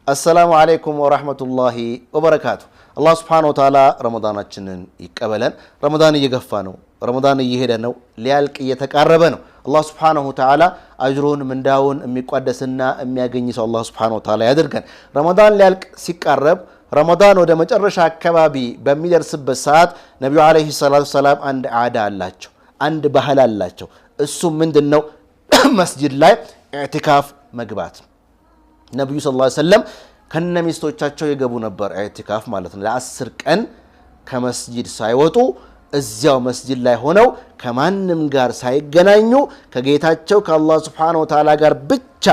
السلام عليكم ورحمة الله وبركاته። አላህ سبحانه وتعالى ረመዳናችንን ይቀበለን። ረመዳን እየገፋ ነው። ረመዳን እየሄደ ነው። ሊያልቅ እየተቃረበ ነው። አላህ سبحانه وتعالى አጅሩን ምንዳውን የሚቋደስና የሚያገኝ ሰው አላህ سبحانه وتعالى ያድርገን። ረመዳን ሊያልቅ ሲቃረብ፣ ረመዳን ወደ መጨረሻ አካባቢ በሚደርስበት ሰዓት ነቢዩ عليه الصلاة والسلام አንድ ዓዳ አላቸው፣ አንድ ባህል አላቸው። እሱም ምንድን ነው? መስጂድ ላይ ኢዕቲካፍ መግባት። ነቢዩ صلى الله عليه وسلم ከነ ሚስቶቻቸው የገቡ ነበር፣ ኢዕቲካፍ ማለት ነው። ለ10 ቀን ከመስጂድ ሳይወጡ እዚያው መስጂድ ላይ ሆነው ከማንም ጋር ሳይገናኙ ከጌታቸው ከአላህ سبحانه وتعالى ጋር ብቻ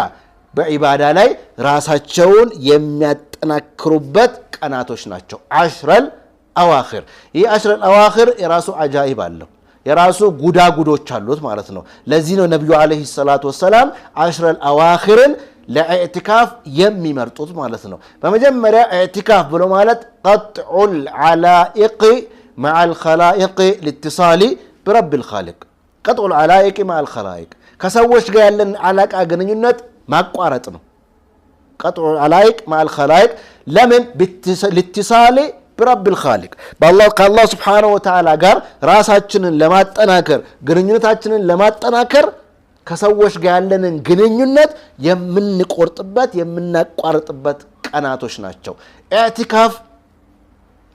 በዒባዳ ላይ ራሳቸውን የሚያጠናክሩበት ቀናቶች ናቸው። العشر الأواخر። ይህ العشر الأواخر የራሱ አጃኢብ አለው፣ የራሱ ጉዳጉዶች አሉት ማለት ነው። ለዚህ ነው ነቢዩ عليه الصلاة والسلام العشر الأواخر ን ለኢዕቲካፍ የሚመርጡት ማለት ነው። በመጀመሪያ ኢዕቲካፍ ብሎ ማለት قطع العلائق مع الخلائق لاتصال برب الخالق። قطع العلائق مع الخلائق፣ ከሰዎች ጋር ያለን علاقة ግንኙነት ማቋረጥ ነው። قطع العلائق مع الخلائق ለምን? لاتصال برب الخالق፣ ከአላህ سبحانه وتعالى ጋር ራሳችንን ለማጠናከር፣ ግንኙነታችንን ለማጠናከር ከሰዎች ጋር ያለንን ግንኙነት የምንቆርጥበት፣ የምናቋርጥበት ቀናቶች ናቸው። ኢዕቲካፍ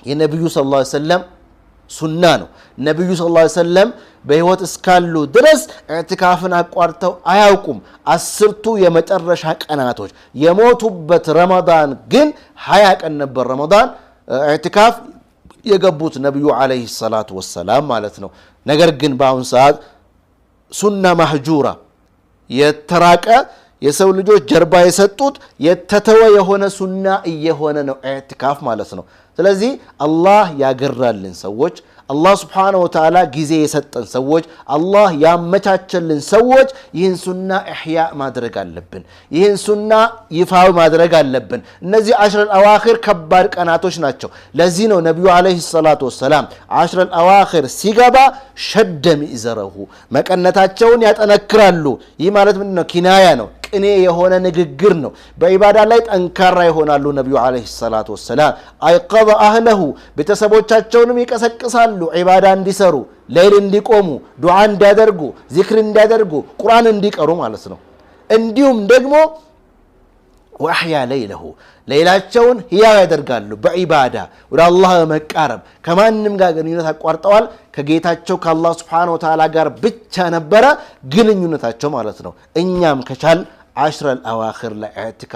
የነቢዩ صلى الله عليه وسلم ሱና ነው። ነቢዩ صلى الله عليه وسلم በሕይወት እስካሉ ድረስ ኢዕቲካፍን አቋርተው አያውቁም። 10ቱ የመጨረሻ ቀናቶች፣ የሞቱበት ረመዳን ግን 20 ቀን ነበር ረመዳን ኢዕቲካፍ የገቡት ነቢዩ عليه الصلاة والسلام ማለት ነው። ነገር ግን በአሁን ሰዓት سنة مهجورة፣ የተራቀ፣ የሰው ልጆች ጀርባ የሰጡት፣ የተተወ የሆነ ሱና እየሆነ ነው ኢዕቲካፍ ማለት ነው። ስለዚህ አላህ ያገራልን ሰዎች፣ አላህ سبحانه وتعالى ጊዜ የሰጠን ሰዎች፣ አላህ ያመቻቸልን ሰዎች ይህን ሱና إحياء ማድረግ አለብን። ይህን ሱና ይፋዊ ማድረግ አለብን። እነዚህ العشر الأواخر ከባድ ቀናቶች ናቸው። ለዚህ ነው ነቢዩ عليه الصلاة والسلام العشر الأواخر ሲገባ شد مئزره፣ መቀነታቸውን ያጠነክራሉ። ይህ ማለት ምንድን ነው? كناية ነው። ቅኔ የሆነ ንግግር ነው። በዒባዳ ላይ ጠንካራ ይሆናሉ ነቢዩ عليه الصلاة والسلام። أيقظ أهله፣ ቤተሰቦቻቸውንም ይቀሰቅሳሉ ዒባዳ እንዲሰሩ፣ ሌይል እንዲቆሙ፣ ዱዓ እንዲያደርጉ፣ ዚክር እንዲያደርጉ፣ ቁርአን እንዲቀሩ ማለት ነው። እንዲሁም ደግሞ وأحيا ليله፣ ሌይላቸውን ህያው ያደርጋሉ በዒባዳ ወደ አላህ በመቃረብ። ከማንም ጋር ግንኙነት አቋርጠዋል። ከጌታቸው ከአላህ سبحانه وتعالى ጋር ብቻ ነበረ ግንኙነታቸው ማለት ነው። እኛም ከቻል العشر الأواخر ላይ ኢዕቲካፍ